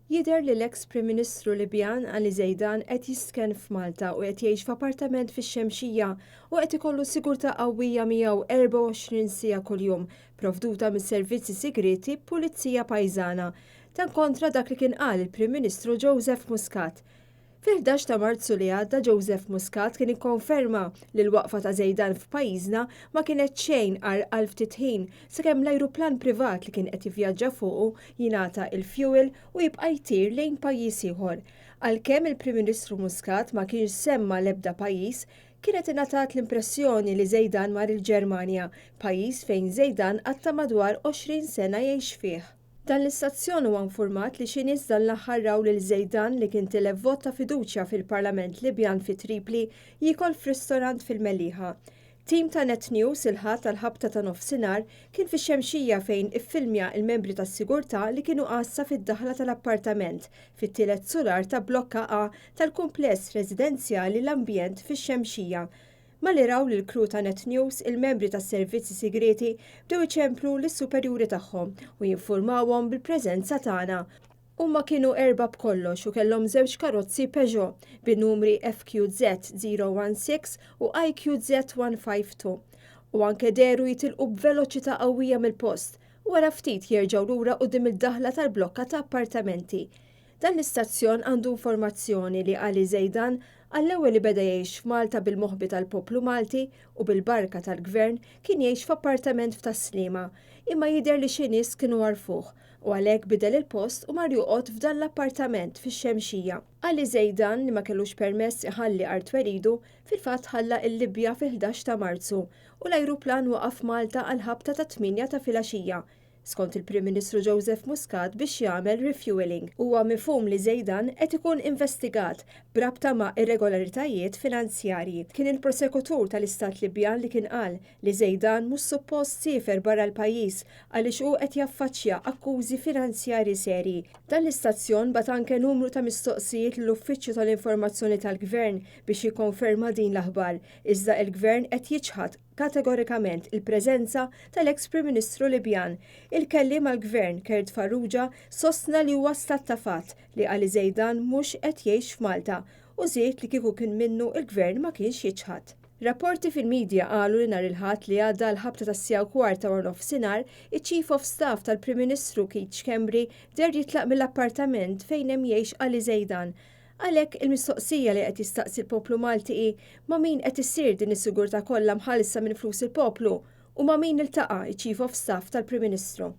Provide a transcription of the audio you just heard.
Jidher li l-eks Prim Ministru Libjan Ali Zeidan qed jistkenn f'Malta u qed jgħix f'appartament fix-Xemxija u qed ikollu sigurtà qawwija miegħu 24 siegħa kuljum, provduta mis-servizzi sigrieti Pulizija Pajżana. Dan kontra dak li kien qal il-Prim Ministru Joseph Muscat. Fil-11 ta' Marzu li għadda Joseph Muscat kien ikkonferma li l-waqfa ta' Zeidan f'pajjiżna ma kienet xejn għar għal ftit ħin sakemm l-ajruplan privat li kien qed jivvjaġġa fuqu jingħata il-fuel u jibqa' jtir lejn pajjiż ieħor. Għalkemm il-Prim Ministru Muscat ma kienx semma l-ebda pajjiż, kienet ingħatat l-impressjoni li Zeidan mar il-Ġermanja, pajjiż fejn Zeidan qatta' madwar 20 sena jgħix fih. Dan l-istazzjon huwa infurmat li xi nies dan l-aħħar raw lil Zeidan li kien tilef vot ta' fiduċja fil-Parlament Libjan fi Tripli jiekol f'ristorant fil-Mellieħa. Tim ta' Net News il-Ħadd għall-ħabta ta' nofsinhar kien fix-Xemxija fejn iffilmja il-membri tas-sigurtà li kienu għassa fid-daħla tal-appartament fit-tielet sular ta' blokka A tal-kumpless residenzjali L-Ambjent fix-Xemxija. Malli raw lill-crew ta' Net News, il-membri tas-servizzi sigrieti bdew iċemplu lis-superjuri tagħhom u jinfurmawhom bil-preżenza tagħna. Huma kienu erbgħa b'kollox u kellhom żewġ karozzi Peugeot bin-numri FQZ 016 u IQZ 152. U anke dehru jitilqu b'veloċità qawwija mill-post u wara ftit jerġgħu lura quddiem il-daħla tal-blokka ta' appartamenti. Dan l-istazzjon għandu informazzjoni li Ali Zeidan, għall-ewwel li beda jgħix f'Malta bil-moħbi tal-poplu Malti u bil-barka tal-Gvern, kien jgħix f'appartament f'Tas-Sliema, imma jidher li xi nies kienu għarfuh u għalhekk bidel il-post u mar joqgħod f'dan l-appartament fix-Xemxija. Ali Zeidan, li ma kellux permess iħalli art twelidu, fil-fatt ħalla l-Libja fil-11 ta' Marzu u l-ajruplan waqaf Malta għall-ħabta tat-tmienja ta' filgħaxija. Skont il-Prim Ministru Joseph Muscat biex jagħmel refuelling. Huwa mifhum li Zeidan qed ikun investigat b'rabta ma' irregolaritajiet finanzjarji. Kien il-prosekutur tal-Istat Libjan li kien qal li Zeidan mhux suppost siefer barra l-pajjiż għaliex hu qed jaffaċċja akkużi finanzjarji serji. Dan l-istazzjon bagħat anke numru ta' mistoqsijiet lill-Uffiċċju tal-Informazzjoni tal-Gvern biex jikkonferma din l-aħbar, iżda il-Gvern qed jiċħad kategorikament il-preżenza tal-eks Prim Ministru Libjan. Il-kelliem għall-Gvern, Kurt Farrugia, sostna li huwa stat ta' fatt li Ali Zeidan mhux qed jgħix f'Malta u żied li kieku kien minnu il-Gvern ma kienx jiċħad. Rapporti fil-midja qalu li nhar il-Ħadd li għadda għall-ħabta tas-siegħa u kwart ta' waranofsinhar, iċ-Chief of Staff tal-Prim Ministru Keith Schembri deher jitlaq mill-appartament fejn hemm jgħix Ali Zeidan. Għalhekk, il-mistoqsija li qed jistaqsi l-poplu Malti hi ma' min qed issir din is-sigurtà kollha mħallsa minn flus il-poplu u ma' min iltaqa' ċ-Chief of Staff tal-Prim Ministru.